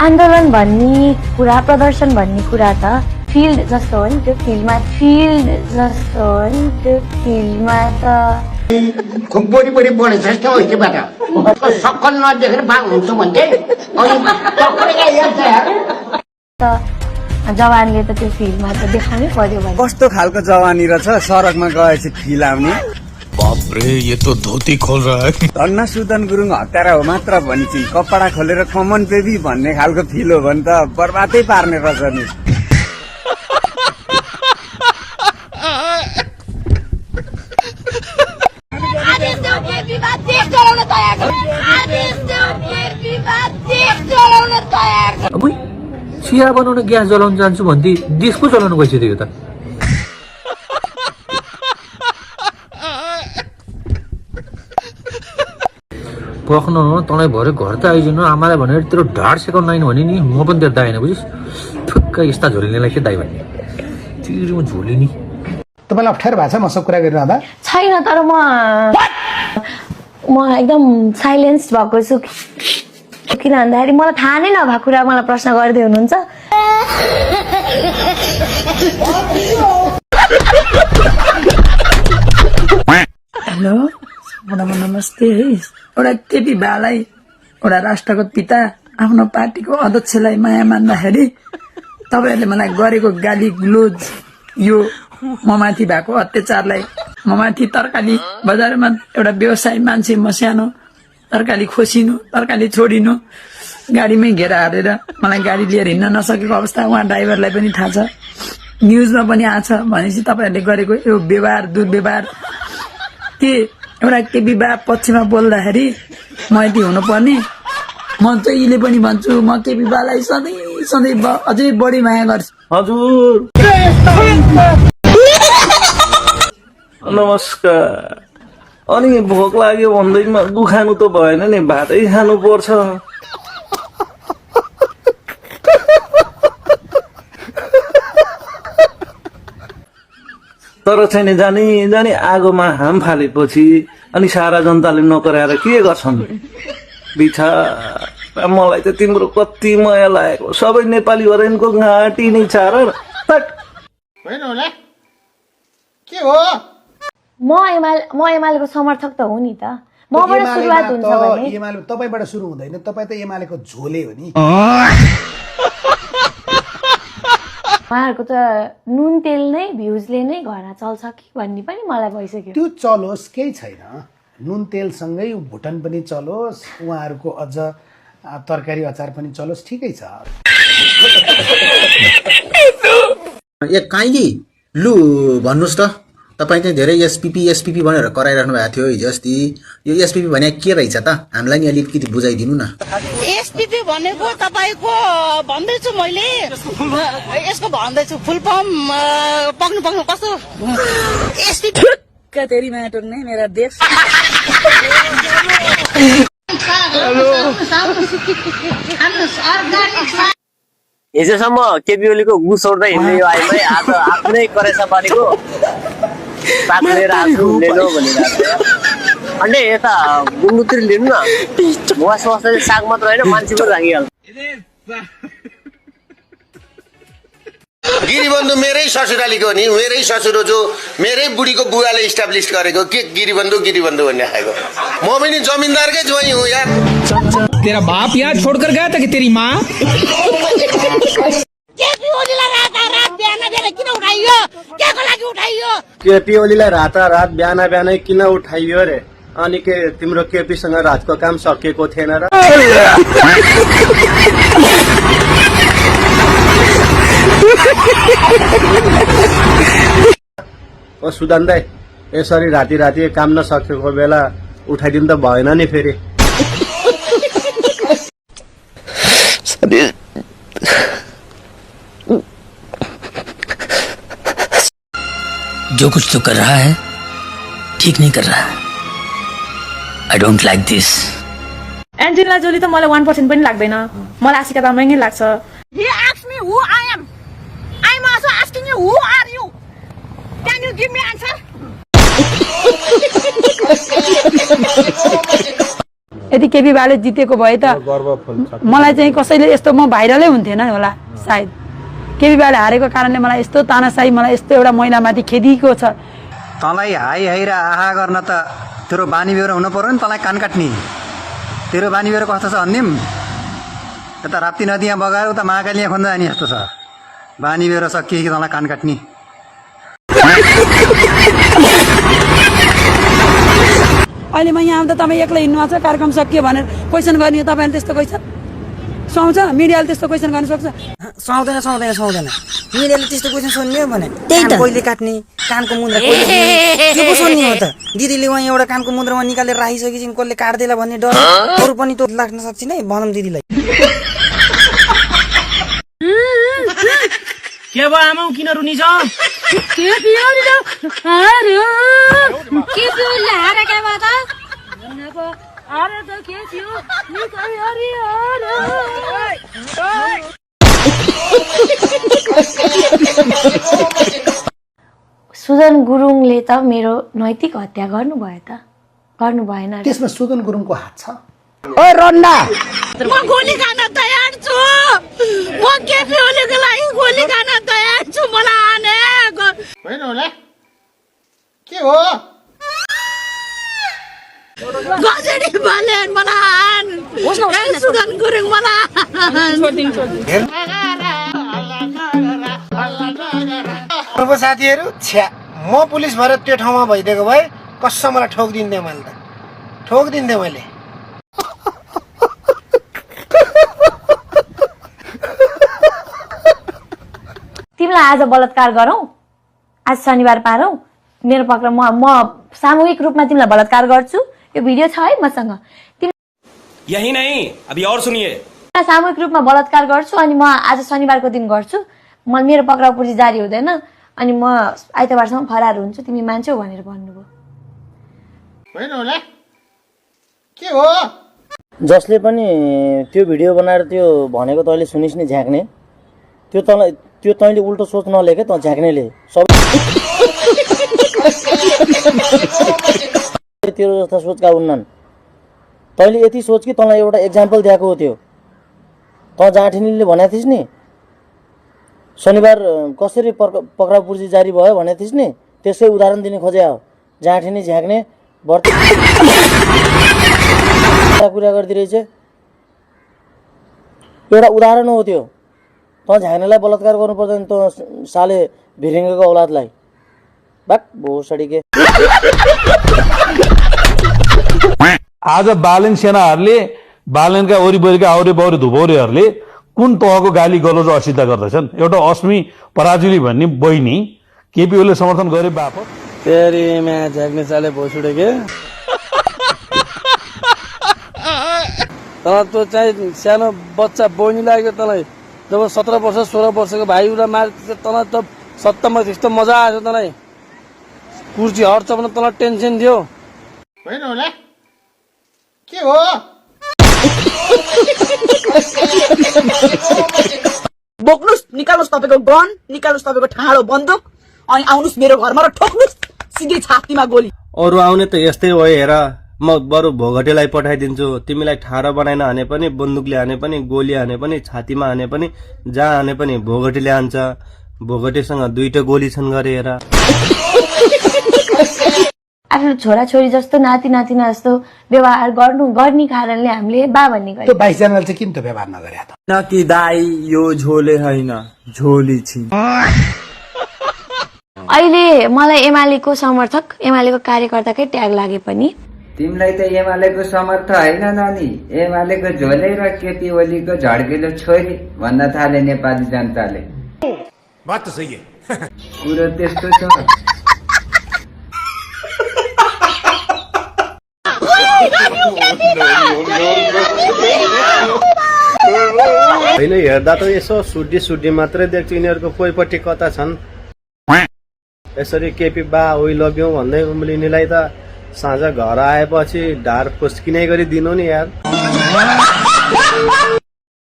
आन्दोलन भन्ने कुरा प्रदर्शन भन्ने कुरा त फिल्ड जस्तो हो नि त्यो फिल्डमा त खुब बोरी बोले जस्तो हो त्योबाट सक्कल नदेखेर भाग हुन्छ भन्थे त जवानले त त्यो फिल्डमा त देखाउनै पर्यो भने कस्तो खालको जवानी रहेछ सडकमा गएपछि फिल आउने बाप रे ये तो धोती खोल रहा है धन्ना सुदन गुरुङ हतारा हो मात्र भनी चाहिँ कपडा खोलेर कमन बेबी भन्ने खालको फिल हो भने त बर्बादै पार्ने रहेछ नि चिया बनाउन ग्यास जलाउन जान्छु भन्दै देश पो चलाउनु गइसक्यो यो त पख्न तँलाई भरे घर त आइजनु आमालाई भनेर तेरो ढाड सेकाउन लाइन भने नि म पनि त्यहाँ दाएन बुझिस् ठुक्क यस्ता झोलिनेलाई के दाइ भन्ने तिरो झोली नि तपाईलाई अप्ठ्यारो भएको छ म सब कुरा गरिरहँदा छैन तर म एकदम साइलेन्स भएको छु किन भन्दाखेरि मलाई थाहा नै नभएको कुरा मलाई प्रश्न गर्दै हुनुहुन्छ हेलो नमस्ते है एउटा केपी बालाई एउटा राष्ट्रको पिता आफ्नो पार्टीको अध्यक्षलाई माया मान्दाखेरि तपाईहरुले मलाई गरेको गाली ग्लोज यो ममाथि भएको अत्याचारलाई ममाथि तरकारी बजारमा एउटा व्यवसायी मान्छे म सानो तरकारी खोसिनु तरकारी छोडिनु गाडीमै घेरा हालेर मलाई गाडी लिएर हिँड्न नसकेको अवस्था उहाँ ड्राइभरलाई पनि थाहा छ न्युजमा पनि आछ भनेपछि तपाईहरुले गरेको यो व्यवहार दुर्व्यवहार के एउटा केपी बा पक्षमा बोल्दाखेरि म यति हुनुपर्ने म जहिले पनि भन्छु म केपी बालाई सधैँ अझै बढी माया गर्छु हजुर नमस्कार अनि भोक लाग्यो भन्दैमा दुखानु त भएन नि भातै खानु पर्छ तर छैन जानी आगोमा हाम फालेपछि अनि सारा जनताले नकराएर के गर्छन् बिछा मलाई त तिम्रो कति माया लागेको सबै नेपाली हरेनको घाँटी नै छ र होइन होला के हो म एमालेको समर्थक त हो नि त मबाट सुरुवात हुन्छ भने एमाले तपाईबाट सुरु हुँदैन तपाई त एमालेको झोले हो नि उहाँहरूको त नुन तेल नै भ्युजले नै घर चल्छ कि भन्ने पनि मलाई भइसक्यो त्यो चलोस् केही छैन नुन तेलसँगै भुटन पनि चलोस् उहाँहरूको अझ तरकारी अचार पनि चलोस् ठिकै छ ए काइली लु भन्नुस् त तपाईँ चाहिँ धेरै एसपीपी भनेर कराइराख्नु भएको थियो हिजो अस्ति यो एसपीपी भने के रहेछ त हामीलाई नि अलिकति बुझाइदिनु न एसपीपी भनेको तपाईको भन्दैछु मैले यसको भन्दैछु फुल फर्म पक्नु कस्तो एसपीपी तेरी मैटर नहीं मेरा देश हिजोसम्म केपी ओलीको गुस ओर्दै हिँड्ने यो आइमै आज आफ्नै करेसा पारेको साथ लिएर आफू लिनु भनेर अन्डे यता गुन्द्रुकतिर लिनु न मुवा स्वास्थ्य साग मात्र होइन मान्छे पनि राखिहाल्छ गिरिबन्धु मेरै ससुरालीको नि मेरै ससुर जो मेरै बुढीको बुवाले इस्टाब्लिस गरेको के गिरिबन्धु भन्ने खाएको म पनि जमिनदारकै जोइ हुँ यार तेरा बाप यहाँ छोड़कर गया था कि तेरी माँ केपी ओलीलाई रात बिहान किन उठाइयो केको लागि उठाइयो केपी ओलीलाई रात बिहानै किन उठाइयो रे अनि के तिम्रो केपीसँग रातको काम सकिएको थिएन र ओ सुदान दाइ यसरी राति काम नसकेको बेला उठाइदिनु त भएन नि फेरि जो कुछ तो कर रहा है ठीक नहीं कर रहा है I don't like this Angelina Jolie त मलाई 1% पनि लाग्दैन मलाई आशिका तामाङ नै लाग्छ He asked me who I am. I'm also asking you who are you? Can you give me answer? यदि केपी बाले जितेको भए त मलाई चाहिँ कसैले यस्तो म भाइरलै हुन्थेन होला सायद। केपी बाले हारेको कारणले मलाई यस्तो तानासाई, मलाई यस्तो एउटा महिलामाथि खेदिएको छ। तँलाई हाई हाई र आहा गर्न त तेरो बानी बेहोरा हुनु पर्यो नि, तँलाई कान काट्ने। तेरो बानी बेहोरा कस्तो छ भन्दिम, यता राप्ती नदीमा बगाएर उता महाकालीमा खोज्न जाने जस्तो छ। बानी बेहोरा सकियो कि तँलाई कान काट्ने। अहिले म यहाँ आउँदा तपाईँ एक्लै हिँड्नु भएको छ, कार्यक्रम सकियो भनेर क्वेसन गर्ने हो तपाईँहरूले त्यस्तो क्वेसन सुहाउँछ? मिडियाले त्यस्तो क्वेसन गर्न सक्छ? सुहाउँदैन सुहाउँदैन सुहाउँदैन। मिडियाले त्यस्तो क्वेसन सोध्ने हो भने कान कहिले काट्ने, कानको मुन्द्रा कहिले दिने, त्यो पो सोध्ने हो त। दिदीले उहाँ एउटा कानको मुन्द्रामा निकालेर राखिसकेपछि कसले काट्देला भन्ने डर अरू पनि तो लाग्न सक्छ नै भनौँ दिदीलाई। के भयो आमा किन रुनी छ? सुजन गुरुङले त मेरो नैतिक हत्या गर्नुभयो त, गर्नु भएन। त्यसमा सुदन गुरुङको हात छ? ओ रन्ना, म गोली खान तयार छु। म केपी ओलीको लागि गोली खान तयार छु। मलाई आने होइन होला के हो? गजडी भलेन मलाई सुदन गुरुङ मलाई अब साथीहरू छ्या, म पुलिस भएर त्यो ठाउँमा भइदिएको भए कसम मलाई ठोकिदिन्थेँ। मैले त ठोकिदिन्थेँ मैले। तिमीलाई आज बलात्कार गरौँ, आज शनिबार पारौँ, मेरो पक्ष म सामूहिक रूपमा तिमीलाई बलात्कार गर्छु। यो भिडियो छ है मसँग। यही नहीं अभी और सुनिए। सामूहिक रूपमा बलात्कार गर्छु अनि म आज शनिबारको दिन गर्छु। मेरो पक्राउ पुर्जी जारी हुँदैन अनि म आइतबारसम्म फरार हुन्छु, तिमी मान्छौ भनेर भन्नुभयो। होइन होला के हो? जसले पनि त्यो भिडियो बनाएर त्यो भनेको तैँले सुनिस् नि झ्याक्ने, त्यो तैँले उल्टो सोच नले क्या, त झ्याक्नेले सब तेरो जस्ता सोचका हुन्नन्। तैँले यति सोच कि तँलाई एउटा एक्जाम्पल दिएको हो। त्यो तँ जाँठिनीले भनेको थिइस् नि शनिबार कसरी पक्राउ पुर्जी जारी भयो भनेको थिइस् नि, त्यसै उदाहरण दिने खोजे हो। जाँठिनी झ्याक्ने व्रत कुरा गरिदिरहेछ, एउटा उदाहरण हो त्यो। तँ झ्याक्नेलाई बलात्कार गर्नु पर्दैन, तँ साले भिरिङ्गको औलादलाई बाक भोसडी के। आज बालेन सेनाहरूले, बालेनका वरिपरिका आउरे बाउरे धुपौरेहरूले कुन तहको गाली गलौज असिद्ध गर्दैछन्? एउटा अस्मी पराजुली भन्ने बहिनी केपी ओलीले समर्थन गरे बापत तेरी म्या झ्याक्ने साले भोसुडे के। तँ त्यो चाहिँ सानो बच्चा बहिनी लाग्यो तँलाई। जब 17 वर्ष 16 वर्षको भाइ उडा मार तँलाई त सत्तमा त्यस्तो मजा आएछ तँलाई। कुर्सी हट्छ भने तँलाई टेन्सन थियो। होइन होला के हो? बोक्नुस्, निकाल्नुस् तपाईँको गन, निकाल्नुस् तपाईँको ठाडो बन्दुक अनि आउनुस् मेरो घरमा र ठोक्नुस् सिधै छातीमा गोली। अरू आउने त यस्तै भयो हेर, म बरु भोगटेलाई पठाइदिन्छु। तिमीलाई ठाडो बनाइन हाने पनि, बन्दुकले हाने पनि, गोली हाने पनि, छातीमा हाने पनि, जहाँ हाने पनि भोगटेले हान्छ। भोगटेसँग 2टा गोली छन् गरे हेर। आफ्नो छोराछोरी जस्तो नाति नातिना जस्तो व्यवहार गर्ने कारणले हामीले बा भन्ने गरे। त्यो 22 जनाले चाहिँ किन त व्यवहार नगरे त? न कि दाई यो झोले होइन झोली छिन्। अहिले मलाई एमालेको समर्थक, एमालेको कार्यकर्ताकै ट्याग लागे पनि तिमीलाई त एमालेको समर्थ होइन नानी, एमालेको झोले र केपी ओलीको झड्केलो छोरी भन्न थाले नेपाली जनताले। बात त सही है। कुरो त्यस्तो छ। होइन हेर्दा त यसो सुड्डी मात्रै देख्छु, यिनीहरूको कोहीपट्टि कता छन्। यसरी केपी बा ओइ लग्यौँ भन्दै उम्लिनेलाई त साँझ घर आएपछि ढाड फुस्किने गरी दिनु नि यार।